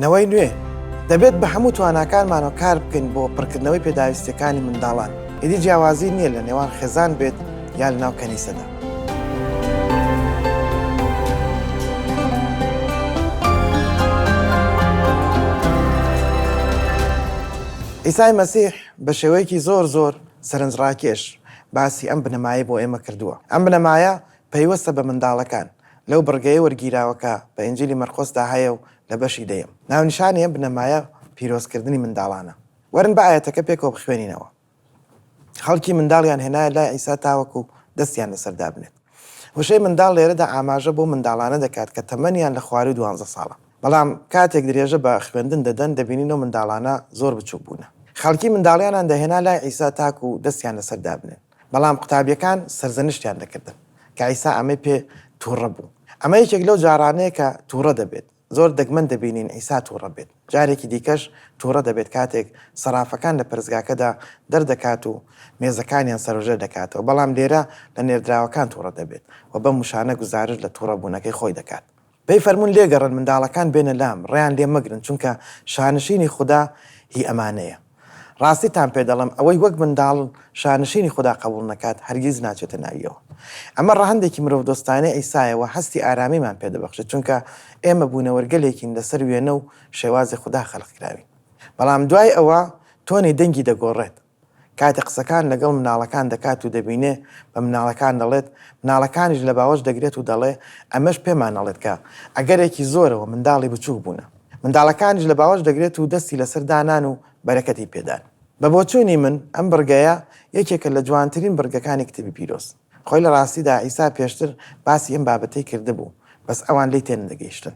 نەوەی نوێ، دەبێت بە هەموو تواناکانمانەوە کار بکەین بۆ پڕکردنەوەی پێداویستییەکانی منداڵان، ئیدی جیاوازی نییە لە نێوان خێزان بێت یا لەناو کەنیسەدا. عیسای مەسیح بە شێوەیەکی زۆر زۆر سەرنجڕاکێش باسی ئەم بنەمایەی بۆ ئێمە کردووە. ئەم بنەمایە پەیوەستە بە منداڵەکان، لەو بڕگەیە وەرگیراوە کە بە ئینجیلی مەرقۆسدا هەیە و لە بەشی دەیەم. ناونیشانی ئەم بنەمایە پیرۆزکردنی منداڵانە. وەرن با ئایەتەکە پێکەوە بخوێنینەوە. خەڵکی منداڵیان هێنایە لای عیسا تاوەکو دەستیان لەسەر دابنێت. وشەی منداڵ لێرەدا ئاماژە بەو منداڵانە دەکات کە تەمەنیان لە خوارووی دوانزە ساڵە. بەڵام کاتێک درێژە بە خوێندن دەدەن دەبینین ئەو منداڵانە زۆر بچووک بوونە. خەڵکی منداڵیانان دەهێنا لای عیسا تاکو دەستیان لەسەر دابنێن. بەڵام قوتابییەکان سەرزەنشتیان دەکردن کە عیسا ئەمەی پێ تووڕە بوو. ئەمە یەکێک لەو جارانەیە کە تووڕە دەبێت. زۆر دەگمەن دەبینین عیسا تووڕە بێت. جارێکی دیکەش تووڕە دەبێت کاتێک سەرافەکان لە پەرستگاکەدا دەردەکات و مێزەکانیان سەرۆژێر دەکاتەوە، بەڵام لێرە لە نێردراوەکان تووڕە دەبێت و بەم وشانە گوزارشت لە تووڕەبوونەکەی خۆی دەکات. پێی فەرموون، لێگەڕێن منداڵەکان بێنە لام، ڕێیان لێ مەگرن، چونکە شانشینی خودا هی ئەمانەیە. ڕاستیتان پێ دەڵێم، ئەوەی وەک منداڵ شانشینی خودا قبوڵ نەکات، هەرگیز ناچێتە ناویەوە. ئەمە ڕەهەندێکی مرۆڤدۆستانەی عیسایە و هەستی ئارامیمان پێ دەبەخشێت، چونکە ئێمە بوونەوەرگەلێکین لەسەر وێنە و شێوازی خودا خەلق کراوین. بەڵام دوای ئەوە تۆنی دەنگی دەگۆڕێت. کاتێ قسەکان لەگەڵ مناڵەکان دەکات و دەبینێ بە مناڵەکان دەڵێت، مناڵەکانیش لە باوەش دەگرێت و دەڵێ، ئەمەش پێمان ئەڵێت کە ئەگەرێکی زۆرەوە منداڵی بچووک بوونە. منداڵەکانیش لە باوەش دەگرێت و دەستی لەسەر دانان و بەرەکەتی پێدان. بە بۆچوونی من ئەم بڕگەیە یەکێکە لە جوانترین بڕگەکانی کتێبی پیرۆز. خۆی لە ڕاستیدا عیسا پێشتر باسی ئەم بابەتەی کردبوو، بەس ئەوان لێی تێنەدەگەیشتن.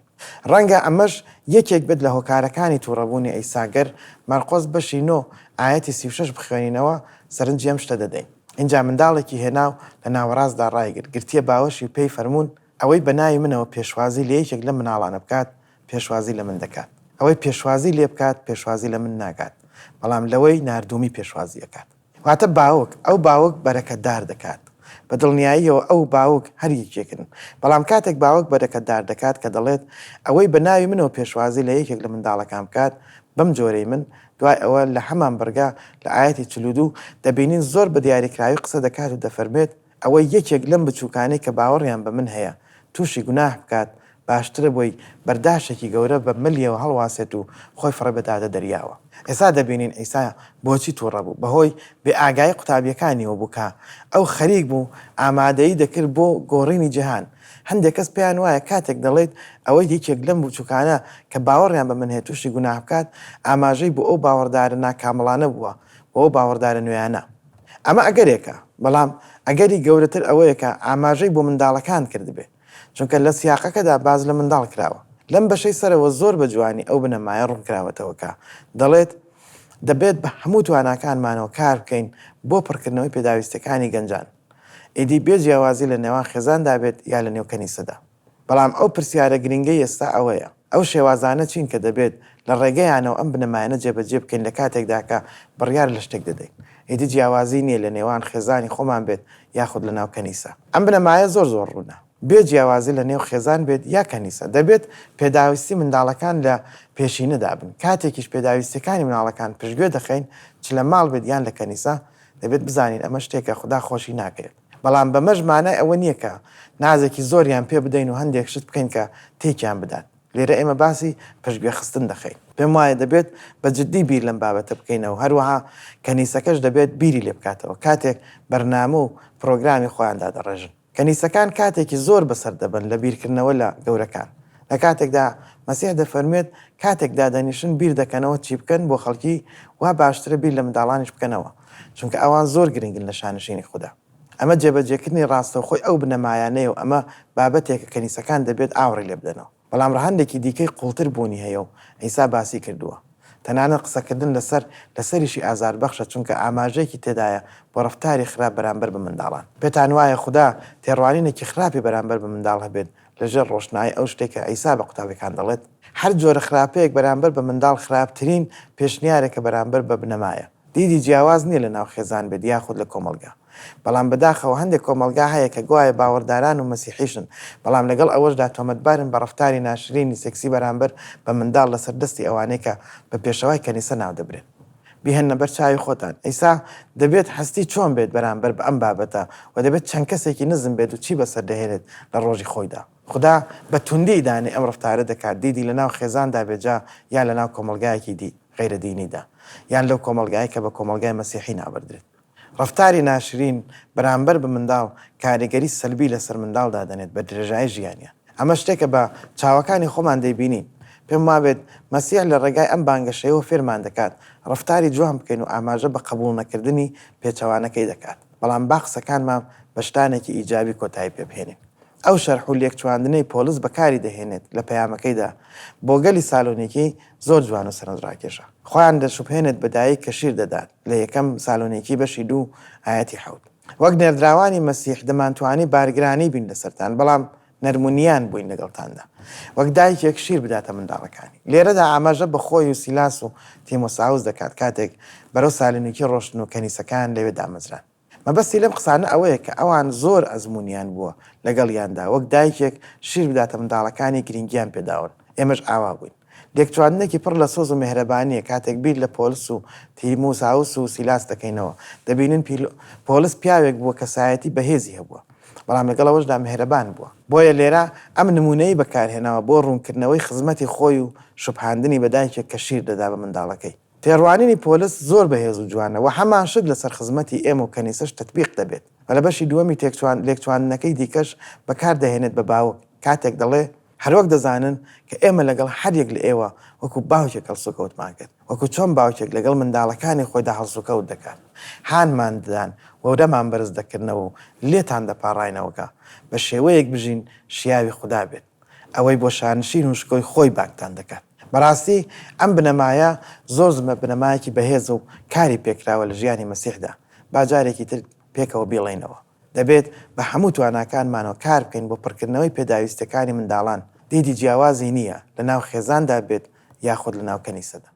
ڕەنگە ئەمەش یەکێک بێت لە هۆکارەکانی تووڕەبوونی عیسا، گەر مەرقۆس بەشی نۆ ئایەتی 36 بخوێنینەوە سەرنجی ئەم شتە دەدەین. ئینجا منداڵێکی هێنا و لە ناوەڕاستدا ڕایگرت، گرتییە باوەشی و پێی فەرموون، ئەوەی بە ناوی منەوە پێشوازی لە یەکێک لەم مناڵانە بکات، پێشوازی لە من دەکات. ئەوەی پێشوازی لێ بکات، پێشوازی لە من ناکات، بەڵام لەوەی ناردوومی پێشوازی ئەکات. واتە باوک، ئەو باوک بەرەکەتدار دەکات. بە دڵنیاییەوە ئەو و باوک هەر یەکێکن. بەڵام کاتێک باوک بەرەکەتدار دەکات کە دەڵێت، ئەوەی بە ناوی منەوە پێشوازی لە یەکێک لە منداڵەکان بکات، بەم جۆرەی من، دوای ئەوە لە هەمان بڕگە لە ئایەتی 42 دەبینین زۆر بە دیاریکراوی قسە دەکات و دەفەرموێت، ئەوەی یەکێک لەم بچووکانەی کە باوەڕیان بە من هەیە تووشی گوناه بکات، باشترە بۆی بەرداشێکی گەورە بە ملیەوە هەڵواسێت و خۆی فڕێ بداتە دەریاوە. ئێستا دەبینین عیسا بۆچی تووڕە بوو. بەهۆی بێ ئاگایی قوتابییەکانیەوە بوو کە ئەو خەریک بوو ئامادەیی دەکرد بۆ گۆڕینی جیهان. هەندێک کەس پێیان وایە کاتێک دەڵێیت ئەوەی یەکێک لەم بچووکانە کە باوەڕیان بە من هەیە تووشی گوناه بکات، ئاماژەی بۆ ئەو باوەڕدارە ناکامڵانە بووە، بۆ ئەو باوەڕدارە نوێیانە. ئەمە ئەگەرێکە، بەڵام ئەگەری گەورەتر ئەوەیە کە ئاماژەی بۆ منداڵەکان کردبێ. چونکە لە سیاقەکەدا باس لە منداڵ کراوە. لەم بەشەی سەرەوە زۆر بە جوانی ئەو بنەمایە ڕوونکراوەتەوە کە دەڵێت، دەبێت بە هەموو تواناکانمانەوە کار بکەین بۆ پڕکردنەوەی پێداویستیەکانی گەنجان، ئیدی بێ جیاوازی لە نێوان خێزاندا بێت یا لە نێو کەنیسەدا. بەڵام ئەو پرسیارە گرنگەی ئێستا ئەوەیە، ئەو شێوازانە چین کە دەبێت لە ڕێگەیانەوە ئەم بنەمایانە جێبەجێ بکەین لە کاتێکدا کە بڕیار لە شتێک دەدەین؟ ئیدی جیاوازی نییە لە نێوان خێزانی خۆمان بێت یاخود لە ناو کەنیسە. ئەم بنەمایە زۆر زۆر ڕوونە. بێ جیاوازی لە نێو خێزان بێت یا کەنیسە، دەبێت پێداویستی منداڵەکان لە پێشینەدا بن. کاتێکیش پێداویستیەکانی مناڵەکان پشتگوێ دەخەین، چ لە ماڵ بێت یان لە کەنیسە، دەبێت بزانین ئەمە شتێکە خودا خۆشی ناکەوێت. بەڵام بەمەش مانای ئەوە نییە کە نازێکی زۆریان پێ بدەین و هەندێک شت بکەین کە تێکیان بدات. لێرە ئێمە باسی پشتگوێخستن دەخەین. پێم وایە دەبێت بە جددی بیر لەم بابەتە بکەینەوە، هەروەها کەنیسەکەش دەبێت بیری لێ بکاتەوە کاتێک بەرنامە و پرۆگرامی خۆیان دادەڕێژن. کەنیسەکان کاتێکی زۆر بەسەر دەبەن لە بیرکردنەوە لە گەورەکان، لە کاتێکدا مەسیح دەفەرموێت کاتێک دادەنیشن بیر دەکەنەوە چی بکەن بۆ خەڵکی، وا باشترە بیر لە منداڵانیش بکەنەوە، چونکە ئەوان زۆر گرنگن لە شانشینی خودا. ئەمە جێبەجێکردنی ڕاستەوخۆی ئەو بنەمایانەیە و ئەمە بابەتێکە کەنیسەکان دەبێت ئاوڕی لێ بدەنەوە. بەڵام ڕەهەندێکی دیکەی قووڵتر بوونی هەیە و عیسا باسی کردووە. تەنانەت قسەکردن لەسەر لەسەریشی ئازاربەخشە چونکە ئاماژەیەکی تێدایە بۆ ڕەفتاری خراپ بەرامبەر بە منداڵان. پێتان وایە خودا تێڕوانینێکی خراپی بەرامبەر بە منداڵ هەبێت لەژێر ڕۆشنایی ئەو شتەی کە عیسا بە قوتابیەکان دەڵێت؟ هەر جۆرە خراپەیەک بەرامبەر بە منداڵ خراپترین پێشنیارێکە بەرامبەر بە بنەمایە. دیدی جیاواز نییە لە ناو خێزان بێت یاخود لە کۆمەڵگا. بەڵام بەداخەوە هەندێک کۆمەڵگا هەیە کە گوایە باوەڕداران و مەسیحیشن بەڵام لەگەڵ ئەوەشدا تۆمەتبارن بە ڕەفتاری ناشرینی سێکسی بەرامبەر بە منداڵ لەسەر دەستی ئەوانەی کە بە پێشەوای کەنیسە ناودەبرێن. بیهێننە بەر چاوی خۆتان عیسا دەبێت هەستی چۆن بێت بەرامبەر بە ئەم بابەتە و دەبێت چەند کەسێکی نزم بێت و چی بەسەر دەهێنێت لە ڕۆژی خۆیدا. خودا بە توندی ئیدانەی ئەم ڕەفتارە دەکات دیدی لەناو خێزاندا بێت جا یان لەناو کۆمەڵگایەکی دی غەیرە دینیدا یان لەو کۆمەڵگایەی کە بە کۆمەڵگای مەسیحی ناوبردرێت. ڕەفتاری ناشرین بەرامبەر بە منداڵ کاریگەری سەلبی لەسەر منداڵ دادەنێت بە درێژایی ژیانیان. ئەمە شتێکە بە چاوەکانی خۆمان دەیبینین. پێم وابێت مەسیح لە ڕێگای ئەم بانگەشەیەوە فێرمان دەکات ڕەفتاری جوان بکەین و ئاماژە بە قبوڵنەکردنی پێچەوانەکەی دەکات. بەڵام با قسەکانمان بە شتانێکی ئیجابی کۆتایی پێ بهێنین. ئەو شەرح و لێکچواندنەی پۆڵس بەکاری دەهێنێت لە پەیامەکەیدا بۆ گەلی سالۆنیکی زۆر جوان و سەرنجڕاکێشە. خۆیان دەشوبهێنێت بە دایک کە شیر دەدات لە یەکەم سالۆنیکی بەشی دوو ئایەتی حەوت. وەک نێردراوانی مەسیح دەمانتوانی بارگرانی بین لەسەرتان بەڵام نەرمونیان بووین لەگەڵتاندا وەک دایکێک شیر بداتە منداڵەکانی. لێرەدا ئاماژە بە خۆی و سیلاس و تیمۆساوس دەکات کاتێک بەرەو سالۆنیکی ڕۆشتن و کەنیسەکەیان لەوێ دامەزراند. مەبەستی لەم قسانە ئەوەیە کە ئەوان زۆر ئەزموونیان بووە لەگەڵیاندا، وەک دایکێک شیر بداتە منداڵەکانی گرینگیان پێداون، ئێمەش ئاوا بووین. لێکچواندنێکی پڕ لە سۆز و مێهرەبانییە کاتێک بیر لە پۆلس و تیموساوس و سیلاس دەکەینەوە، دەبینین پۆلس پیاوێک بووە کەسایەتی بەهێزی هەبووە، بەڵام لەگەڵ ئەوەشدا مێهرەبان بووە. بۆیە لێرە ئەم نموونەی بەکارهێناوە بۆ ڕوونکردنەوەی خزمەتی خۆی و شوبهاندنی بە دایکێک کە شیر دەدا بە منداڵەکەی. تێڕوانینی پۆلس زۆر بەهێز و جوانە و هەمان شت لەسەر خزمەتی ئێمە و کەنیسەش تەتبیق دەبێت و لە بەشی دووەمی لێکچواندنەکەی دیکەش بەکار دەهێنێت بە باوک کاتێک دەڵێ، هەروەک دەزانن کە ئێمە لەگەڵ هەر یەک لە ئێوە وەکو باوکێک هەڵسوکەوتمان کرد، وەکو چۆن باوکێک لەگەڵ منداڵەکانی خۆیدا هەڵسوکەوت دەکات، هانمان دەدان و ورەمان بەرز دەکردنەوە و لێتان دەپاڕاینەوە کە بە شێوەیەک بژین شیاوی خودا بێت. ئەوەی بۆ شانشین و شکۆی خۆی بانگتان دەکات. بەڕاستی ئەم بنەمایە زۆر زمە بنەمایەکی بەهێزە و کاری پێکراوە لە ژیانی مەسیحدا. با جارێکی تر پێکەوە بیڵێینەوە. دەبێت بە هەموو تواناکانمانەوە کار بکەین بۆ پڕکردنەوەی پێداویستیەکانی منداڵان، دیدی جیاوازی نییە لەناو خێزاندا بێت یاخود لەناو کەنیسەدا.